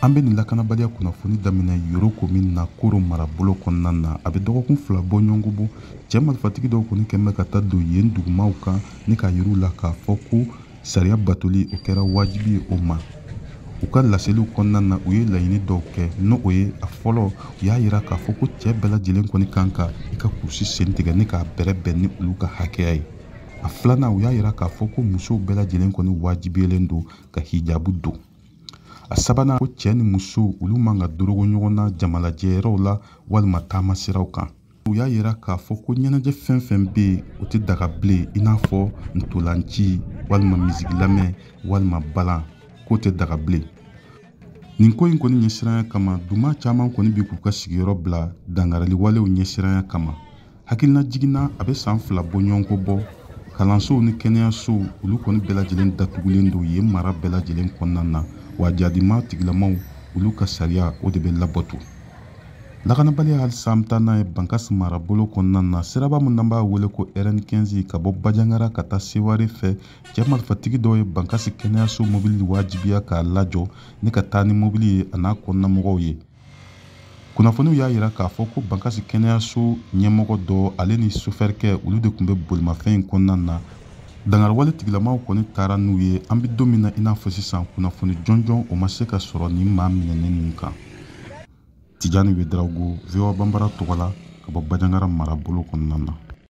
An bɛ nin lakanabaliya kunnafoni daminɛ Yoro komin na Koro marabolo kɔnɔna na. A bɛ dɔgɔkun 2 bɔ ɲɔgɔn bɔ, cɛ marifatigi dɔw kɔni kɛn bɛ ka taa don yen dugumaw kan ni k'a yir'u la k'a fɔ ko sariya batoli o kɛra wajibi ye o ma. U ka laseliw kɔnɔna na, u ye laɲini dɔw kɛ, n'o o ye a fɔlɔ, u y'a yira k'a fɔ ko cɛ bɛɛ lajɛlen kɔni kan ka i ka kurusi sen tigɛ ni k'a bɛrɛbɛn ni olu ka hakɛya ye. A filanan, u y'a yira k'a fɔ ko musow bɛɛ lajɛlen kɔni wajibiyelen don ka hijabu don. A sabanan, ko cɛ ni muso olu man ka dorogo ɲɔgɔn na jamalajɛyɔrɔw la walima taamasiraw kan. U y'a yira k'a fɔ ko ɲɛnajɛ fɛn fɛn bɛ yen, o tɛ daga bilen, i n'a fɔ ntolanci walima misigi lamɛn walima balan, k'o tɛ daga bilen. Nin ko in kɔni ɲɛsiranya kama, duma caman kɔni bɛ k'u ka sigiyɔrɔ bila dangarili walew ɲɛsiranya kama. Hakilina jiginna, a bɛ san 2 bɔ ɲɔgɔn bɔ, kalansow ni kɛnɛyasow olu kɔni bɛɛ lajɛlen datugulen don yen mara bɛɛ lajɛlen kɔnɔna na, wa jadima tigilamaw olu ka sariya o de bɛ labɔto. Lakanabaliya halisa an bɛ taa n'a ye Bankasi marabolo kɔnɔna na, siraba min n'an b'a wele ko RN15 ka bɔ Bajangara ka taa Seware fɛ, cɛ marifatigi dɔw ye Bankasi kɛnɛyaso mobili wajibiya k'a lajɔ ni ka taa ni mobili ye a n'a kɔnɔnamɔgɔw ye. Kunnafoniw y'a yira k'a fɔ ko Bankasi kɛnɛyaso ɲɛmɔgɔ dɔ ale ni sofɛrikɛ olu de tun bɛ bolimafɛn in kɔnɔna na. Dangarwale tigilamaw kɔni taara n'u ye. An bɛ don min na i n'a fɔ sisan, kunnafoni jɔnjɔn o ma se ka sɔrɔ nin maa minɛnen ninnu kan. Tijani Wedarawogo, VOA Banbara tɔgɔ la ka bɔ Bajangara marabolo kɔnɔna na.